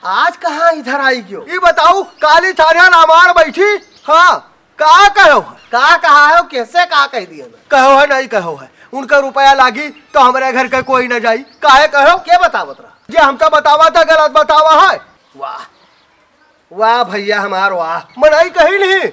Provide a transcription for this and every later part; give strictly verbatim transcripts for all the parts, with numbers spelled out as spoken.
आज कहाँ इधर आई गयो? ई बताऊ, काली थारिया रामार बैठी? हाँ, का कहो है? का कहा है? कैसे का कह दिए मैं? कहो है, नहीं कहो है। उनका रुपया लागी तो हमरे घर के कोई न जाई। काहे कहो? के बतावत रहा? जे हमसे बतावा था, गलत बतावा है। वाह, वाह भैया हमार वाह। मनई कही नहीं,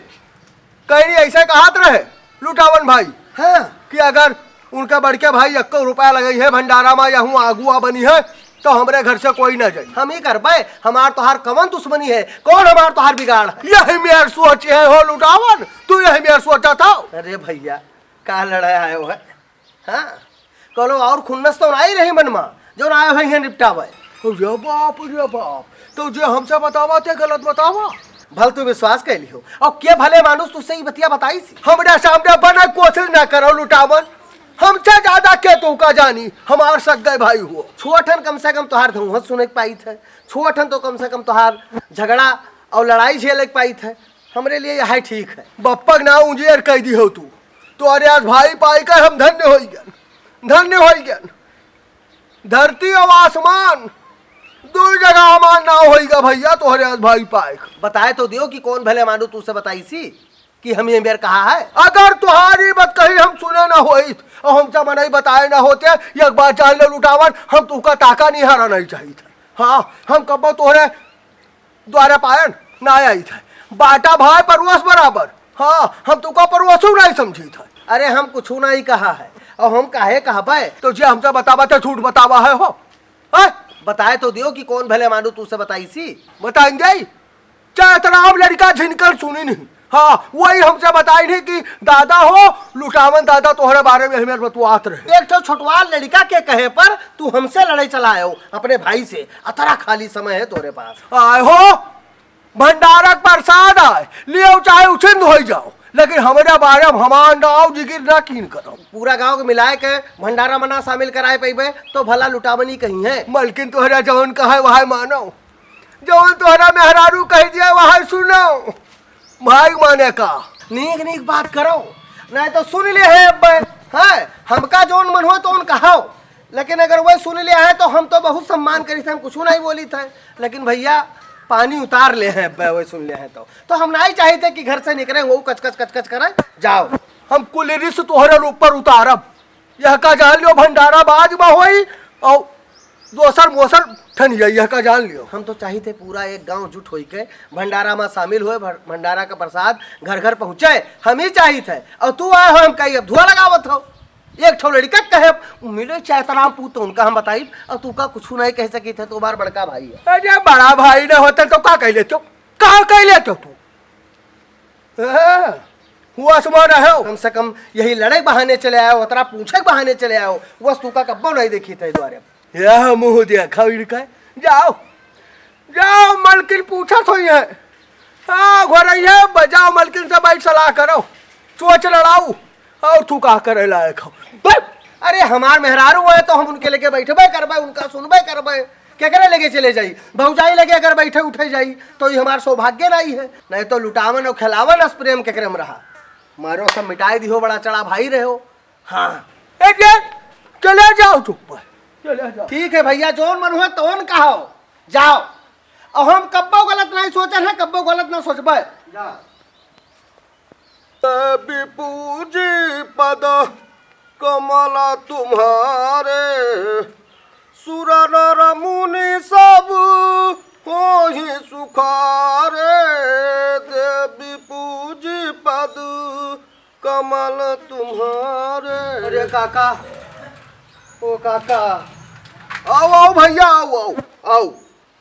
कहीं नहीं ऐसे कहत रहे लुटावन भाई, हाँ। कि अगर उनका बड़के भाई एक्को रुपया लगई है भंडारा में, या हूँ आगुआ बनी है, तो हमरे घर से कोई ना जाई। हम ही करबे, हमार तोहार कवन दुश्मनी है, कौन हमार तोहार बिगाड़ है? यही मेर सोच है हो लुटावन, तू यही मेर सोचा था। अरे भैया, का लड़ाई आयो है? हाँ, कौनो और खुन्नस तो नाई रही मन मा, जौन आए होइहैं निपटावे। अरे बाप रे बाप, तो जे हमसे बतावा ते गलत बतावा। भल तू विश्वास कर लिहो, और के भले मानुष तुझसे ई बतिया बताई सी? हमरे सामने बने कोशिश ना करो लुटावन, हमसे ज्यादा के तोहका जानी, हमार सग्गे भाई हो। छोटन कम से कम तोहार धौंहस सुने के पाई थे, छोटन तो कम से कम तोहार झगड़ा और लड़ाई झेले के पाई थे। हमरे लिए यह ठीक है। बप्पा के नाव उजियर कह दी हो तू। तो अरे आज भाई पाई कर हम धन्य होई गन, धन्य होई गन। धरती और आसमान दो जगह हमार नाव होई गा भैया, तोहरे आज भाई पाए के। बताए तो दियो कि कौन भले मानू तू से बताई सी कि हम ये मेर कहा है। अगर तुम्हारी बात कहीं हम सुने ना होइत और हमसे मनई बताए ना होते, एक बात जान ले लुटावन, हम तुमका ताका नहीं हारा नहीं चाहिए था। हाँ, हम कब्बो तोहरे द्वारा पायन ना आई था। बाटा भाई पड़ोस बराबर। हाँ, हम तुका पड़ोसू नहीं समझी था। अरे हम कुछ नहीं कहा है, और हम काहे कहबे? तो जे हमसे बतावा तो झूठ बतावा है हो। हैं? बताए तो दियो कि कौन भले मानू तू से बताई सी। बताएंगे, चाहे इतना हम लड़का झिनकर सुनी नहीं। हाँ, वही हमसे बताई नहीं कि दादा हो, लुटावन दादा तोहरे बारे में हमें बतवात रहे। एक ठो छोटवाल लड़का के कहे पर तू हमसे लड़ाई चलाए हो अपने भाई से। अतरा खाली समय है तोरे पास। आए हो, भंडारा के प्रसाद आए, लियो चाहे उछिंद होई जाओ, लेकिन हमरे बारे में हमार नाव जिकिर ना कीन करो। पूरा गांव के मिलाए के भंडारा में ना शामिल कराए पइबे तो भला लुटावनी कहीं है। मलकिन तोहरा जौन कहे वह मानो, जौन तोहरा मेहरारू कह दिया वह सुनो। भाई माने का? नीक नीक बात करो, नहीं तो सुन ले है अब्बे। हाँ, हमका जौन मन हो तो उन कहाओ, लेकिन अगर वह सुन लिया है तो हम तो बहुत सम्मान करी थे, हम कुछ नहीं बोली थे। लेकिन भैया पानी उतार ले हैं अब्बे, वह सुन लिया है तो, तो हम नहीं चाहिए थे कि घर से निकले वो कच कच कच कच करे। जाओ, हम कुल रिस तोहरे ऊपर उतारब। यह का जान लियो भंडारा बाज में होई और दोसर मोसर ठनिया, यह का जान लियो। हम तो चाहिए थे पूरा एक गांव जुट होई के भंडारा में शामिल होए, भं-, भंडारा का प्रसाद घर घर पहुँचे, हम ही चाहिए थे। और तू आए हो हम कही अब धुआं लगावत हो। एक ठो लड़का कहे मिले चैतराम पूत तो उनका हम बताई, और तू का कुछ नहीं कह सकी थे, तुम्हार बड़का भाई है। अरे बड़ा भाई ना होते तो का कह लेते, का कह लेते तू? हाँ, हुआ समा रहे हो। कम से कम यही लड़े बहाने चले आयो, उतरा पूछे बहाने चले आयो, वस्तु का कब्बो नहीं देखी थे द्वारे। यह मुंह देखा इनका। जाओ, जाओ, मलकिन पूछत होई है। हाँ, घरैया बजाओ, मलकिन से बैठ सलाह करो, सोच लड़ाओ, और तू का करे लायक हो? बस, अरे, हमार मेहरारू है तो हम उनके लेके बैठबे करबे, उनका सुनबे करबे। केकरे लेके चले जाई? भौजाई लेके अगर बैठे उठे जाई तो ये हमार सौभाग्य नहीं है। नहीं तो लुटावन और खिलावन अस प्रेम केकरे में रहा। मारो सब मिटाई दिहो, बड़ा चढ़ा भाई रहे हो। हाँ। ए जे, चले जाओ चुप पर। चले जाओ। ठीक है भैया, जौन मन हुआ तौन कहो। जाओ। और हम कब्बो गलत नहीं सोचे हैं, कब्बो गलत ना सोचबे। जा। देवी पूजी पद कमल तुम्हारे, सुर नर मुनि सब होहि सुखारे। देवी पूजी पद कमल तुम्हारे। अरे काका, ओ काका। आओ, आओ भैया, आओ, आओ, आओ।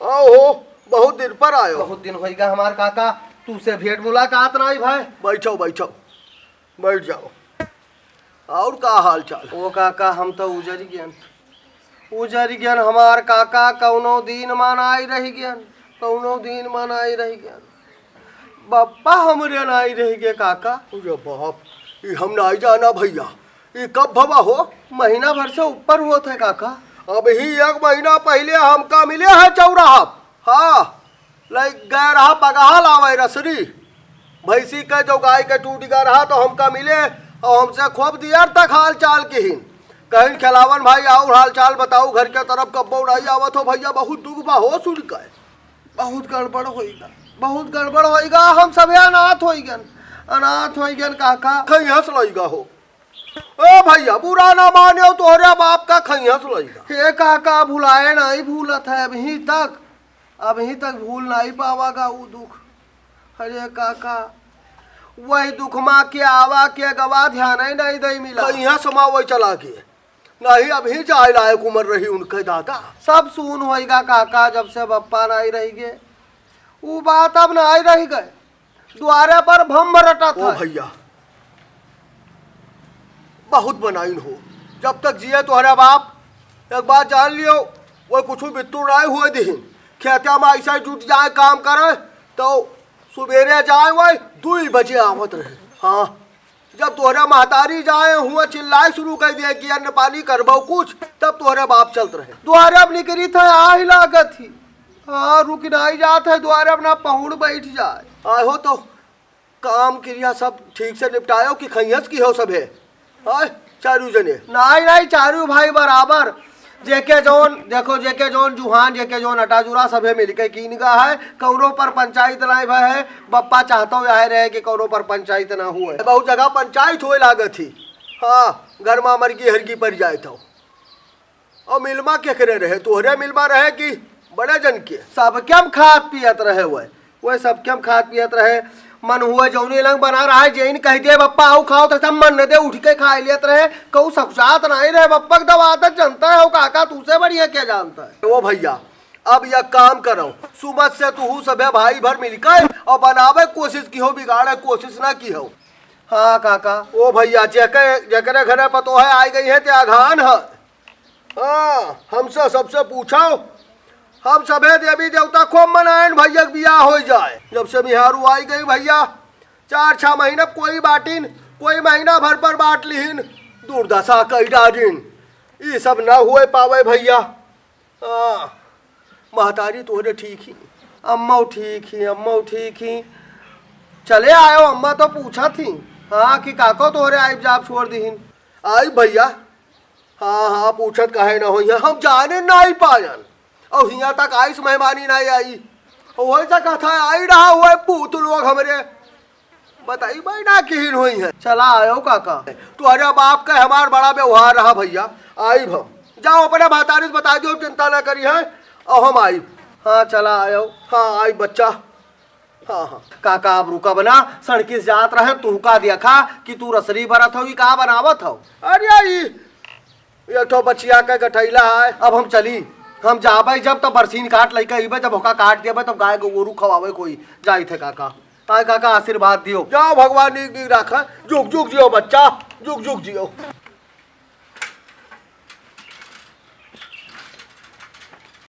आओ हो, बहुत दिन पर आयो। बहुत दिन होइगा हमार काका, तू से भेंट मुलाकात नाई भाई। बैठो, बैठो, बैठ जाओ। और का हाल चाल? ओ काका, हम तो उजर गयन, उजर गयन हमार काका, कौनो दिन मा नाई रह गयन, कौनो दिन मा नाई रह गयन। बप्पा हमरे नाई रह गए काका। अरे बाप, ई हम नाई जाना भैया, ई कब भवा हो? महीना भर से ऊपर होत है काका। अबही एक महीना पहिले हमका मिले है चौराहा। हाँ, लइ गए रहा बगहा लावे रसरी। भैंसी के जो गाय के टूट गए रहा तो हमका मिले और हमसे खूब दियर तक हाल चाल किहिन। कहिन खेलावन भाई और हाल चाल बताऊ, घर के तरफ कब्बो नाई आवत हो भैया, बहुत दुख बा हो सुन के। बहुत गड़बड़ होइगा, बहुत गड़बड़ होइगा, हम सभे अनाथ होइगन, अनाथ होइगन काका। खइहस लइगा हो। ए भइया, बुरा ना मानेउ, तोहरे बाप का खइहस लइगा। हे काका, भुलाए नाहीं भूलत है अबहीं तक, अबहीं तक भूल नाहीं पावागा ऊ दुख। अरे काका, वही दुख मा के आवा के गवा ध्यान ही नाहीं दइ मिला। खइहस मा वही चला के। नाहीं, अबहीं जाए लायक उमर रही उनके दादा। सब सून होइगा काका, जब से बप्पा नाहीं रहिगे। ऊ बात अब नाहीं रहिगे। द्वारे पर भम्भ रटत ओ है। भइया, बहुत बनाइन हो। जब तक जिए तोहरे बाप, एक बात जान लियो, वो कुछ बित्तुर नाहीं हुए दिहिन। खेते मा ऐसा जुट जाए काम करे, तो सुबेरे जाए वही दुई बजे आवत रहे। हाँ, जब तोहरे महतारी जाए हुआ चिल्लाए शुरू कर दिए कि अन्न पानी करबो कुछ, तब तोहरे बाप चलत रहे। द्वारे अब निकरी थे, आही लागत ही। हाँ, रुक नाहीं जात है, द्वारे अपना पहुड़ बैठ जाए। आहो तो काम क्रिया सब ठीक से निपटायो कि खइहस की हो सभे? आय, चारू जने। नाहीं, नाहीं, चारू भाई बराबर। जेके जौन, देखो, जेके जौन जुहान, जेके जौन अटाजुरा सभे मिलके कीन गा है, कौनो पर पंचायत नाहीं भय है। बप्पा चाहतो यह रहे कि कौनो पर पंचायत ना हुए। बहुत जगह पंचायत हुए लागत ही। हाँ, घर मा मरगी हरगी पड़ जाए तो। और मिलमा केकरे रहे? तोहरे मिलमा रहे कि बड़े जन के? सबके हम खात पियत रहे हुए, वह सबके हम खात पियत रहे। मन हुए जौनी लंग बना रहा है, जेन कह दे, "बप्पा, आओ खाओ," तो सब मन न दे, उठ के खा लेत रहे। कहू सकुचात नाहीं रहे, बप्पा के दवा आदत जनता है, वो काका, तू से बढ़िया क्या जानता है? ओ भइया, अब यह काम करो, सुबह से तू सभे भाई भर मिलकर और बनावे कोशिश की हो, बिगाड़े कोशिश ना की हो। हाँ काका। ओ भइया, जेके, जेकरे घरे पतोहे आई गई है, ते अघान है। हाँ, हमसे सबसे पूछो, हम सभे देवी देवता खूब मनाइन भइया के बियाह होइ जाए। जब से मिहारू आई गई भइया, चार छह महीना कोई बाटिन, कोई महीना भर पर बाट लिहिन, दुर्दशा कई डारिन। ई सब ना हुए पावे भइया। हाँ, महतारी तोहरे ठीक ही। अम्मा ठीक ही, अम्मा ठीक ही। चले आयो, अम्मा तो पूछत ही। हाँ, कि काको तोहरे आइब जाब छोड़ दिहिन। आई भइया, हाँ, हाँ, पूछत काहे ना होई है, हम जाने नाहीं पायन। और हियाँ तक आइस मेहमानी नाहीं आई। वही से कथा आई रहा हुआ पूत लोग हमरे। बताई भाई ना किहिन होई है। चला आयो काका। तोहरे बाप का हमार बड़ा व्यवहार रहा भइया। आइब हम। जाओ अपने महतारी से बताइ दियो, चिंता ना करी है। और हम आइब। हाँ, चला आयो। हाँ, आइब बच्चा। हाँ, हाँ। काका, अब रुकब ना, सड़की से जात रहे, तुहका देखा कि तू रसरी बरत हो, ई का बनावत हो? अरे, ई एक ठो बचिया के गठैला है। अब हम चली, हम जाबे जब तब बरसीन काट लइके अइबे, जब ओका काट देबे, तब गाय गोरू खवावे कोई जाई थे काका। आय काका, आशीर्वाद दियो। जाओ, भगवान नीक नीक राखा, जुग जुग जियो बच्चा, जुग जुग जियो।